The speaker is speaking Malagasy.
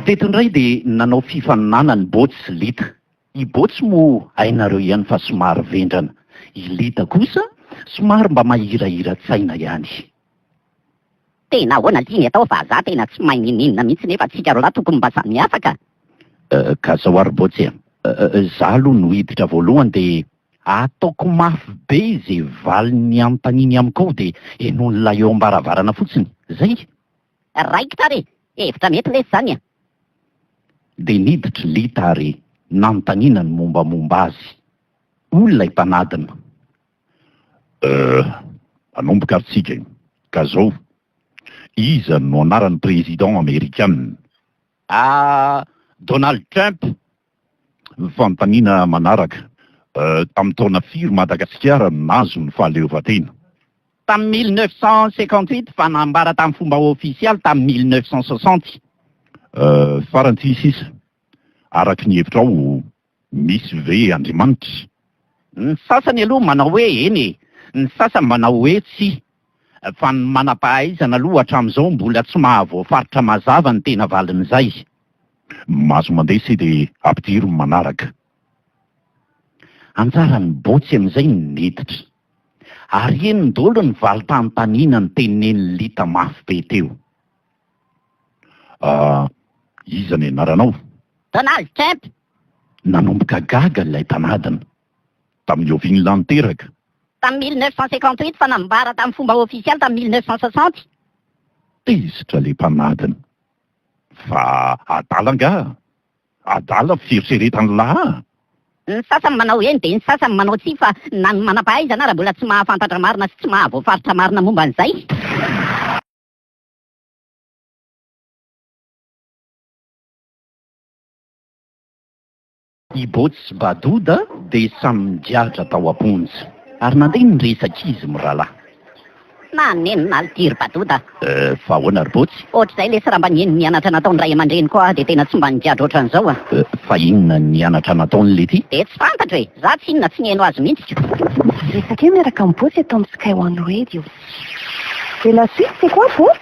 Teto indray dia nanao fifaninanana ny Bôtsy sy Lita. I Bôtsy moa hainareo ihany fa somary vendrana. I Lita kosa somary mba mahirahira-tsaina ihany. Tena ahoana ity ny atao fa za tena tsy mahay ninoninona mihitsy nefa tsika roalahy tokony mba samy hafa ka. Ka zao ary Bôtsy a! Za aloha no hiditra voalohany dia ataoko mafy be ze valiny anontaniany amiko ao dia henoin'ilay eo am-baravarana fotsiny. Zay! Raikitra ary e! Hevitra mety lesy zany a! Dia niditra Lita ary nanontaniana ny mombamomba azy. Hoy ilay mpanadina. Euh, hanomboka ary tsika e! Ka zao, iza no anaran'ny président amerikana? Ah, Donald Trump! Fanontaniana manaraka, tamin'ny taona firy Madagasikara no nahazo ny fahaleovantena? Tamin'ny 1958 fa nambara tamin'ny fomba ofisialy tamin'ny 1960. Farany ity sisa, araka ny hevitrao, misy ve Andriamanitra? Ny sasany aloha manao hoe eny e, ny sasany manao hoe tsia. Fa ny manam-pahaizana aloha hatramin'izao mbola tsy mahavoafaritra mazava ny tena valin'izay. Mahazo mandeha se dia ampidiro ny manaraka. Anjaran'ny bôtsy amin'izay ny niditra. Ary henony daholo ny valim-panontaniana notenenin'i Lita mafy be teo. Ah, iza ny anaranao? Donald Trump! Nanomboka gaga ilay mpanadina. Tamin'ny oviana ilah niteraka? Tamin'ny 1958 fa nambara tamin'ny fomba ofisialy tamin'ny 1960. Tezitra ilay mpanadina. Fa adala angaha? Adala fieritreretan'lah a! Ny sasany manao eny dia ny sasany manao tsia fa na ny manam-pahaizana ara mbola tsy mahafantatra marina sy tsy mahavoafaritra marina momba an'izay. I Bôtsy sy Badoda dia samy nigadra tao am-ponja, ary nandeha ny resak'izy mirahalahy. Nanenina alty ry Badoda. Eh, fa ahoana ry Bôtsy? Ohatr'izay lesy raha mba nihaino ny anatra nataon'ny ray aman-dreniko aho dia tena tsy mba nigadra ohatran'izao a. Eh, fa inona ny anatra nataony lety? Dia tsy fantatro e! Za tsinona tsy nihaino azy mihitsy ko. Resaka io miaraka amin'i Bôtsy eto amin'ny Sky One Radio. Et la suite c'est quoi Bôtsy?